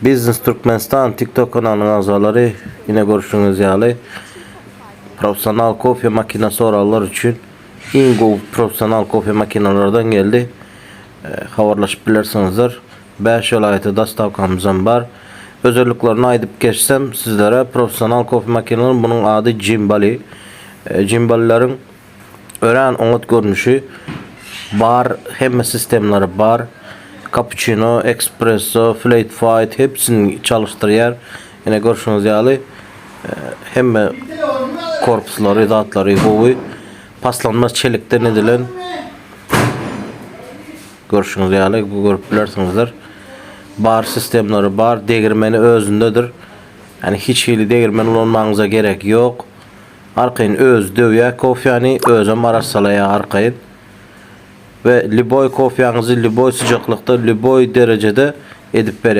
Biznes Türkmenistan TikTok kanalynyň agzalary ine görşüňiz ýaly professional kofe makina soranlar üçin iň gowy professional kofe makinalardan geldi. Habarlaşyp bilersiňizler. 5 welaýata dostawkamyzam bar. Özelliklerini aýdyp geçsem sizlere professional kofe makinalary bunuň ady Cimbali. Cimbalileriň Örän oňat görnüşi bar hemme sistemleri bar. Kapuçino, ekspresso, flat white hepsini çalyşdyrýar. Ine görşüňiz ýaly hemme korpuslary, zatlary gowy. Paslanmaz çelikden edilen. Görşüňiz ýaly görüp bilersiňizler. Bar sistemleri bar, degirmeni özündedir. Ýani hiç hili degirmen ulanmagyňyza gerek ýok. Arkaýyn özi döwýär kofýany, özem arassalaýar arkaýyn. We lýuboý kofýaňyzy lýuboý syjaklykda, lýuboý derejede edip berýär.